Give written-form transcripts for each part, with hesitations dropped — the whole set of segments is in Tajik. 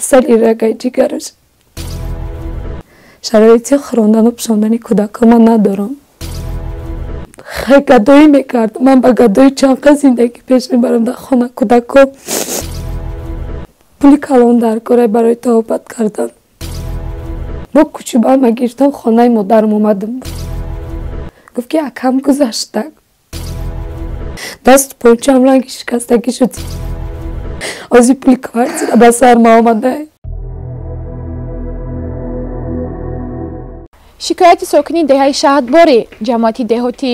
Касали рагаи ҷигараш. Шароити хӯрондану пӯшондани кӯдакҳо ман надорам. Хай гадоӣ мекард. Ман ба гадоӣ чанд қад зиндагӣ пеш мебарам дар хона. Кӯдакҳо пули калон дар кора барои табобат кардан. Бо кӯчибама гирифтам, хонаи модарам омадам. Гуфт ки акам гузашта. Дасту пончаам ранги шикастагӣ шуд. Ози пули квартира ба сар ма омада. Шикояти сокини деҳаи Шаҳдбори ҷамоати деҳоти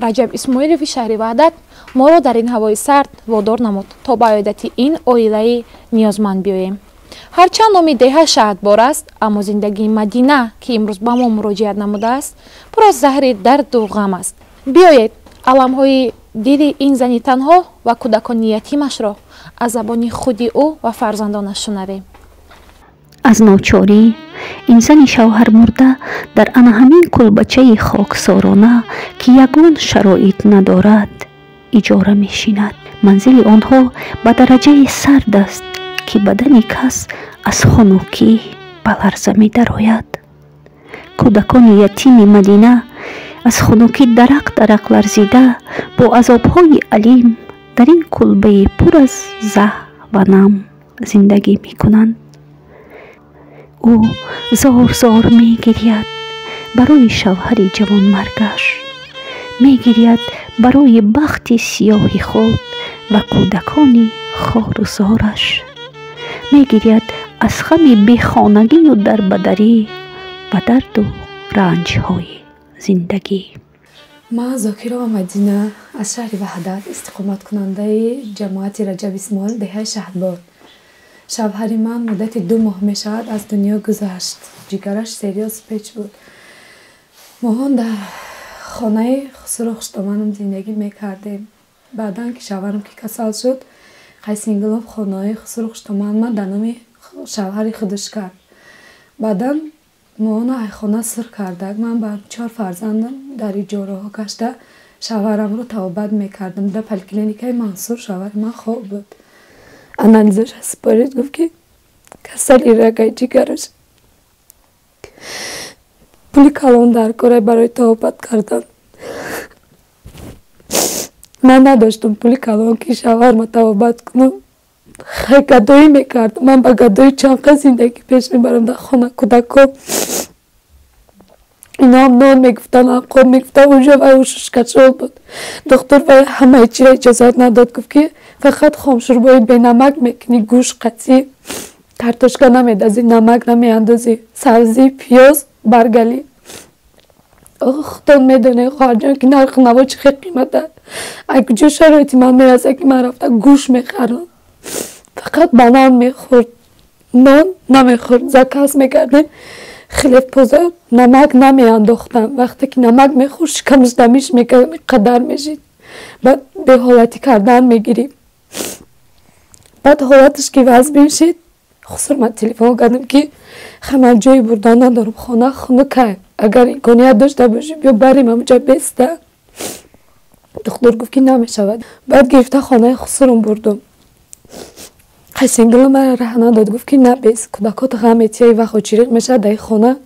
Раҷаб Исмоилови шаҳри Ваҳдат моро дар ин ҳавои сард водор намуд, то ба оидати ин оилаи ниёзманд биёем. Ҳарчанд номи деҳа Шаҳдбор аст, аммо зиндагии Мадина, ки имрӯз ба мо муроҷиат намудааст, пур аз заҳри дарду ғам аст. Биёед аламҳои дили ин зани танҳо ва кӯдакони ятимашро аз забони худи ӯ ва фарзандонаш шунавем. Аз ночорӣ ин зани шавҳармурда дар ана ҳамин кулбачаи хоксорона, ки ягон шароит надорад, иҷора мешинад. Манзили онҳо ба дараҷаи сард аст, ки бадани кас аз хунукӣ ба ларза медарояд. Кӯдакони ятими Мадина аз хунукӣ дарақ дарақ ларзида бо азобҳои алим дар ин кулбаи пур аз заҳ ва нам зиндагӣ мекунанд. Ӯ зор зор мегиряд барои шавҳари ҷавонмаргаш, мегиряд барои бахти сиёҳи худ ва кӯдакони хору зораш, мегиряд аз ғами бехонагию дарбадарӣ ва дарду ранҷҳои зиндагӣ. Ман Зокирова Мадина аз шаҳри Ваҳдат, истиқоматкунандаи ҷамоати Раҷаб Исмоил, деҳаи Шаҳдбор. Шавҳари ман муддати 2 моҳ мешавад аз дунё гузашт. Ҷигараш сериёз печ буд. Моҳон дар хонаи хусуру хуштоманам зиндагӣ мекардем. Баъдан ки шавҳарам ки касал шуд, қайсингилов хонаи хусуру хуштоман ман дар номи шавҳари худаш кард. Баъдан моҳона айхона сир кардак. Ман ба 4 фарзандам дар иҷораҳо гашта шавҳарамро табобат мекардам. Дар поликлиникаи Мансур шавҳари ман хоб буд. Анализаш супорид, гуфт ки касали рагаи ҷигараш. Пули калон дар кора барои табобат кардан. Ман надоштам пули калон ки шавҳарма табобат кунам. Хай гадоӣ мекард. Ман ба гадоӣ чанд қад зиндагӣ пеш мебарам дар хона. Кӯдакҳо иноам нон мегуфтанд, анқоб мегуфтанд. Унҷо вай ушушкашол буд. Доктор вай ҳамаи чиро иҷозат надод, гуфт ки фақат хомшӯрбои бенамак мекунӣ, гӯшт қатӣ, картошка намедазӣ, намак намеандозӣ, сабзӣ, пиёз, баргалӣ. Худтон медонед, хоҳарҷон, ки нархи наво чӣ хел қимат аст. Ай куҷо шароити ман мерасад, ки ман рафта гӯшт мехарам? Фақат банан мехӯрд, нон намехӯрд. Заказ мекардем, хлебпоза намак намеандохтам. Вақте ки намак мехӯрд, шикамаш дамиш мекард, қадар мешид. Баъд беҳолатӣ кардан мегирифт. Баъд ҳолаташ ки вазбин шид, хусур ман телефон кардам, ки ман ҷои бурдан надорам, хона хунукай, агар имконият дошта бошӣ биё барем ҳамуҷа беста. Духтур гуфт ки намешавад. Баъд гирифта хонаи хусурам бурдум. Қайсингило мара раҳ надод, гуфт ки набес, кӯдакот ғам метия, вақт очириқ мешавад дар хона,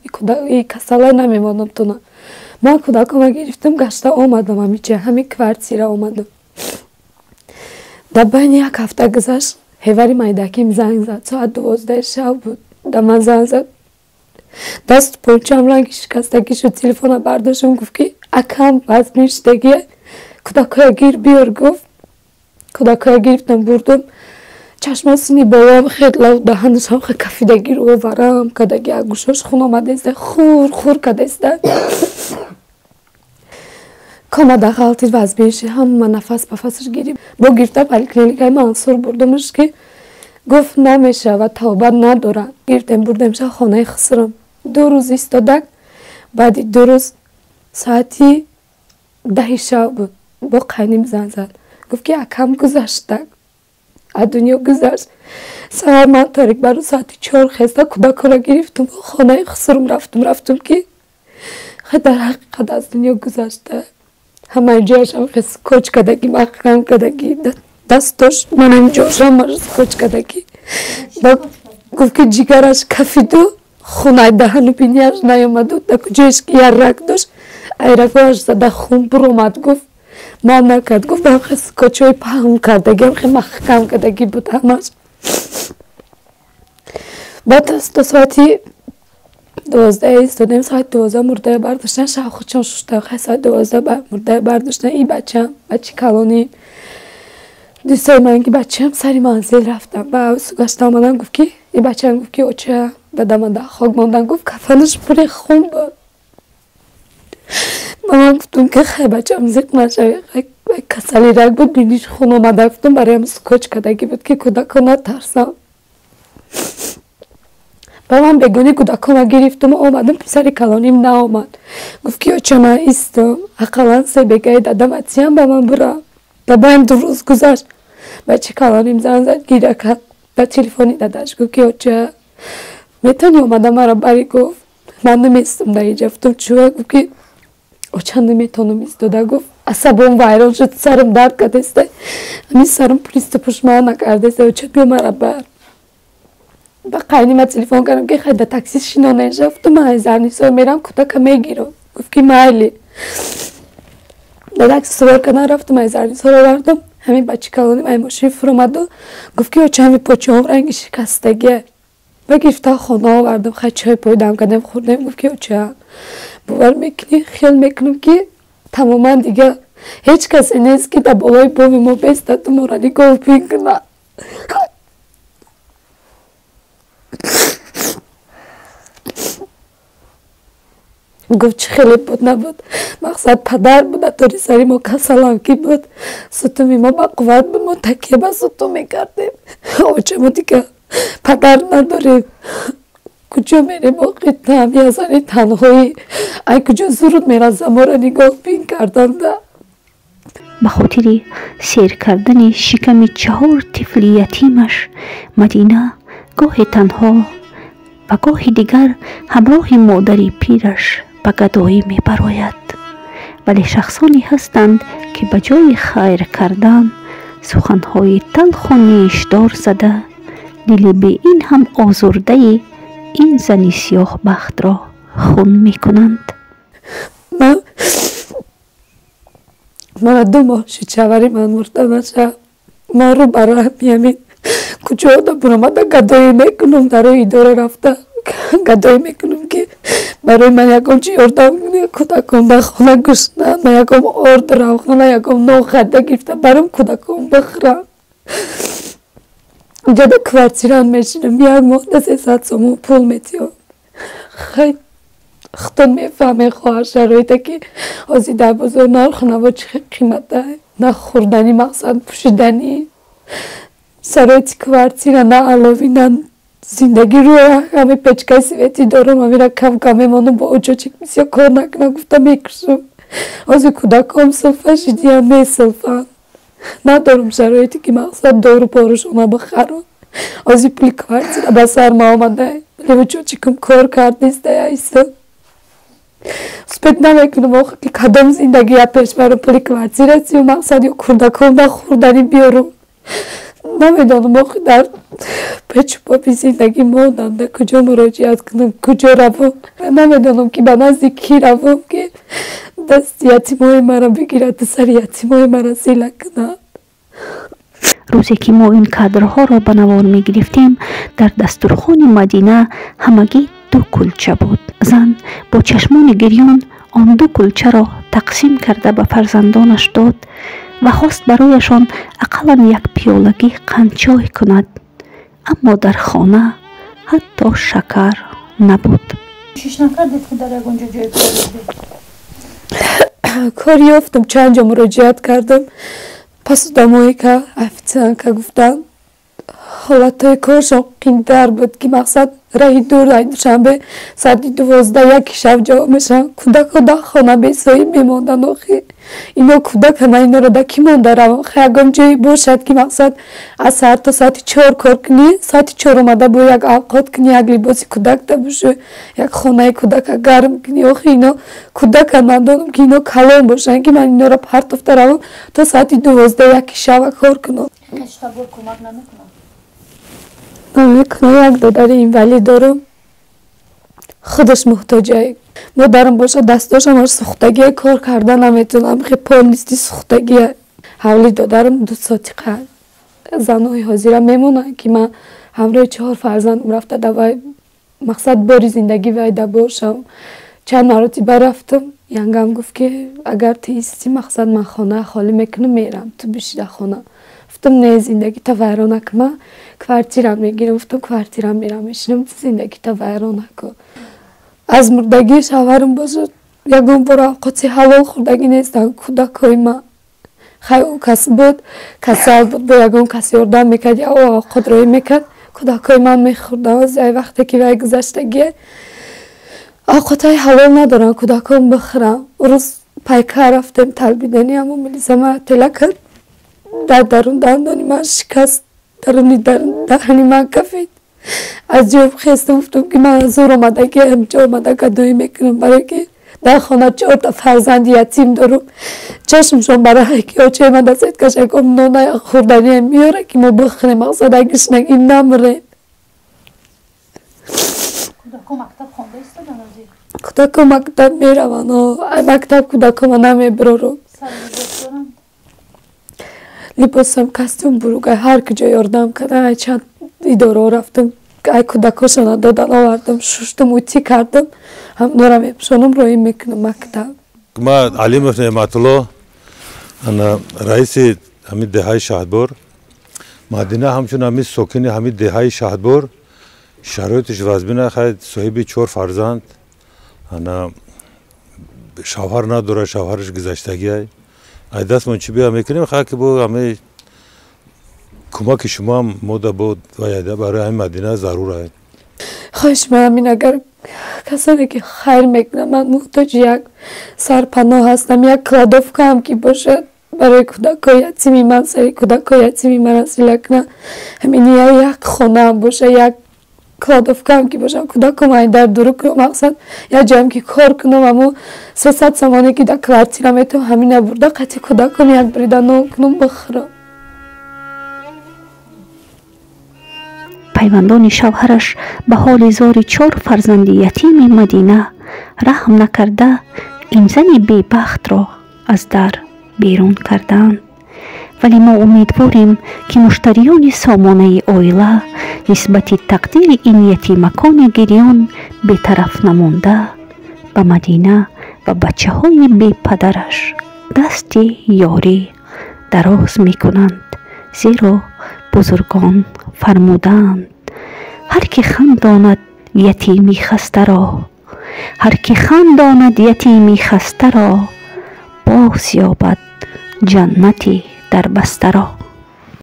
и касала намемонам туна. Ман кӯдакома гирифтам, гашта омадам ҳамиҷа, ҳамин квартира омадам. Дар байни як ҳафта гузашт, ҳевари майдаким занг зад. Соат 12 шаб буд. Дар ман занг зад. Дасту пончаам ранги шикастагӣ шуд. Телефона бардоштам, гуфт ки акам вазмин шудагия, кӯдакҳоя гир биёр, гуфт. Кӯдакҳоя гирифтам, бурдум. Чашмо сини болоам хел лав даҳанашам хел кафидагӣ рӯ варам кадаги, гӯшош хун омадаиста, хур хур кадаиста. Комада ғалтид, вазбин шид, ҳама нафас ба фасаш гирифт. Бо гирифта поликлиникаи Мансур бурдумаш, ки гуфт намешавад, табобат надорад. Гирифтем, бурдемша хонаи хусурам. 2 рӯз истодак. Баъди 2 рӯз соати 10 шаб буд. Бо қайним занг зад, гуфт ки акам гузашта, аз дунё гузашт. Саҳар ман торик баро соати 4 хеста кӯдакҳоро гирифтум, хонаи хусурам рафтум, ки дар ҳақиқат аз дунё гузашта. Ҳамаи ҷояшам хес коч кардагӣ, маҳкам кардагӣ, дасташ манам ҷошам коч кардагӣ. Ба Гуфт ки ҷигараш кафиду хун ай даҳану бинияш наёмаду дар куҷоеш ки як раг дошт, ай рагоаш зада хун буромад. Гуфт ман накард. Гуфт ҳамхе скотчҳои паҳн кардаги, ҳамхе маҳкам кардагӣ буд ҳамаш. Баъд то соати 12 истодем, соати 12 мурдая бардоштан, шавхучон шуштан. Хай соати 12 мурдая бардоштан. И бачам, бачи калони дӯстои ман, ки бачаам сари манзил рафтам. Ба сугашта омадан, гуфт ки и бачаам гуфт ки оча дадама дар хок мондан. Гуфт кафанаш пури хун буд. Ба ман гуфтум ки хай бачам зиқ нашавӣ, касали раг буд, биниш хун омада. Гуфтум бароям скотч кардагӣ буд ки кӯдакҳо натарсам. Ба ман бегони кӯдакҳома гирифтум, омадам, писари калоним наомад. Гуфт ки оча ман истам, ақаллан се бегаи дадам атиям ба ман бурам. Бабаям ду рӯз гузашт. Бачи калоним зан зад, гиря кард ба телефони дадаш. Гуфт ки оча метавонӣ омада маро барӣ? Гуфт ман наместам дар инҷа. Гуфтум чӯа? Гуфт ки оча наметавонам истода. Гуфт асабом вайрон шуд, сарам дард кардеста, ҳамин сарам приступуш ман накардеста, оча биё мара бар. Ба қайни ма телефон кардам ки хай да такси шинонеша. Гуфтум ман Зарнисор мерам, кӯдака мегирам. Гуфт ки майли. Да такси сувор кардан рафтум, ай Зарнисор овардам. Ҳамин бачи калоним ай мошин фуромаду гуфт ки оча ҳамин почаҳом ранги шикастагия. Ба гирифта хона овардам, хай чой пойдам кардем, хӯрдем. Гуфт ки оча бовар мекунӣ, хиёл мекунам ки тамоман дига ҳеҷ касе нест ки дар болои боми мо бестаду моро нигоҳ бикунад. Гуфт чӣ хеле буд набуд, мақсад падар буд, атори сари мо касалам ки буд, сутуми мо ба қувват буд, мо такя ба сутун мекардем. Оча мо дига падар надорем, куҷо мерем охи ҳамиазани танҳоӣ, ай куҷо зуруд мераса моро нигоҳ бин карданда. Ба хотири сер кардани шиками 4 тифли ятимаш Мадина гоҳе танҳо ва гоҳи дигар ҳамроҳи модари пираш ба гадоӣ мебарояд. Вале шахсоне ҳастанд, ки ба ҷои хайр кардан суханҳои талху нишдор зада дили беин ҳам озурдаи ин зани сиёҳбахтро хун мекунанд. Мана 2 моҳ шид шавари ман мурда наша. Ман рӯ барои ҳамин куҷо да буромада гадоӣ мекунам, дар роҳи идора рафта гадоӣ мекунам ки барои ман ягон чи ёрдам кунад, кӯдакон ба хона гӯшнанд, ман ягон орд равхона, ягон нон харида гирифта баром кӯдакон бихӯрам. Инҷа да квартиран мешинам, як моҳ да 300 сомон пул метиём. Хай худтон мефаҳмед хоҳар шароите ки ҳозир дар бозор нарху наво чӣ хел қимата, на хӯрдани мақсад пӯшиданӣ, шароити квартира, на аловӣ, на зиндагӣ. Рӯи ҳаме печкаи светӣ дорам, ҳамира кам кам мемонам, бо очочик бисёр кор накунам гуфта мекушам. Ҳозир кӯдакҳом силфа шидиям, месилфанд. Надорам шароите ки мақсад дору порушона бихарам. Ҳозир пули квартира ба сар ма омада, вале очочикам кор кардиста айса. Успет намекунам охир ки кадом зиндагия пеш барам, пули квартира сию мақсад ё кӯдакҳом да хӯрданӣ биёрам. Намедонам охир дар печу поби зиндагӣ мондам, да куҷо муроҷиат кунам, куҷо равам. Намедонам ки ба назди кӣ равам ки дасти ятимои маро бигирад, сари ятимои маро зила кунад. Рӯзе ки мо ин кадрҳоро ба навор мегирифтем, дар дастурхони Мадина ҳамагӣ 2 кулча буд. Зан бо чашмони гирён он 2 кулчаро тақсим карда ба фарзандонаш дод ва хост барояшон ақаллан як пиёлагӣ қандчой кунад. Аммо дар хона ҳатто шакар набуд. Кӯшиш накардед ки дар ягон ҷо ҷои кор ёбед? Кор ёфтам, чанд ҷо муроҷиат кардам. Пас одамое ка официантка гуфтанд, ҳолатҳои коршон қинтар буд ки мақсад раҳи дур, раҳи Душанбе соати 12 1 шаб ҷавоб мешаванд. Кӯдакҳо дар хона бесоҳиб мемонданд. Охи ино кӯдакана, иноро да кӣ монда равам? Хай ягон ҷое бошад ки мақсад аз саҳар то соати 4 кор кунӣ, соати 4 омада бо як авқот кунӣ, як либоси кӯдак табушӯ, як хонаи кӯдака гарм кунӣ. Охи ино кӯдака, надонам ки ино калон бошанд ки ман иноро партофта равам то соати 12 1 шаба кор кунам. Хештабор кӯмак намекунад? Намекунам, як додари инвалид дорам, худаш муҳтоҷае. Модарам боша, дастошам аш сӯхтагие, кор карда наметавонам, хе полнисти сӯхтагие. Ҳавли додарам 2 сотиқа. Занои ҳозира мемонанд, ки ман ҳамроҳи 4 фарзандам рафта давай мақсад бори зиндагӣ вайда бошам. Чанд маротиба рафтам, янгам гуфт, ки агар ту истӣ, мақсад ман хона холӣ мекунам, мерам, ту биши дар хона. Гуфтам, не, зиндагита вайрон накун, ман квартира мегирам. Гуфтам, квартира мерам мешинам, зиндагита вайрон накун. Аз мурдагии шавҳарам бошад, ягон бор авқоти ҳалол хӯрдагӣ нестанд кӯдакҳои ман. Хай, ӯ кас буд, касал буд, бо ягон кас ёрдам мекард, я ӯ авқот роӣ мекард, кӯдакҳои ман мехӯрданд. Ози ай вақте ки вай гузаштагие, авқотҳои ҳалол надоранд кӯдакҳом бихӯранд. Рӯз пайка рафтем талбидани, ҳамон милиса мара тела кард, дар дарун дандони ман шикаст, даруни даҳани ман кафид. Аз ҷоям хестам, гуфтам, ки ман зур омадагӣ, ҳамҷо омада гадоӣ мекунам, барое ки дар хона 4та фарзанди ятим дорам. Чашмшон барои ки очаи ман дастет кашаком нона хӯрдание меёра, ки мо бихӯрем, мақсад ай гушнагӣ намрем. Кӯдакҳо мактаб хонда истодан ҳозир? Кӯдакҳо мактаб мераванд, ай мактаб кӯдакҳо ман намебирорам. Либосам, костюм буругай, ҳар куҷо ёрдам кардан, ай чанд идораҳо рафтам, ай кӯдакҳошона додан овардам, шуштум, утӣ кардам, ҳамонора мепӯшонам, роӣ мекунам мактаб. Ман Алимов Неъматулло, ана раиси ҳамин деҳаи Шаҳдбор. Мадина ҳамчун ҳамин сокини ҳамин деҳаи Шаҳдбор, шароитиш вазбина, хай соҳиби 4 фарзанд, ана шавҳар надорад, шавҳараш гузаштагиай. Ай дастмон чӣ бия мекунем, хай ки бо ҳамаи кӯмаки шумоам мода бо ваяда барои ҳамин Мадина зарур ай. Хоҳиш мекунам, ин агар касоне ки хайр мекунанд, ман муҳтоҷи як сарпаноҳ ҳастам, як кладовкаам ки бошад барои кӯдакҳои ятими ман, сари кӯдакҳои ятими ман сила кунанд. Ҳамин як хонаам боша, як кладовкаам ки бошам, кӯдакҳом ай дар дуру кунам, мақсад як ҷоям ки кор кунам, аммо 300 сомоне ки дар квартира метавонам, ҳамина бурда қатъи кӯдакҳом як бурида нон кунам, бихӯрам. Пайвандони шавҳараш ба ҳоли зори 4 фарзанди ятими Мадина раҳм накарда, ин зани бебахтро аз дар берун карданд. Вале мо умедворем, ки муштариёни сомонаи оила нисбати тақдири ин ятимакони гирён бетараф намонда, ба Мадина ва бачаҳои бепадараш дасти ёрӣ дароз мекунанд, зеро бузургон фармудаанд: ҳар ки хандонад ятими хастаро, ҳар ки хандонад ятими хастаро, боз ёбад ҷаннати дарбастаро.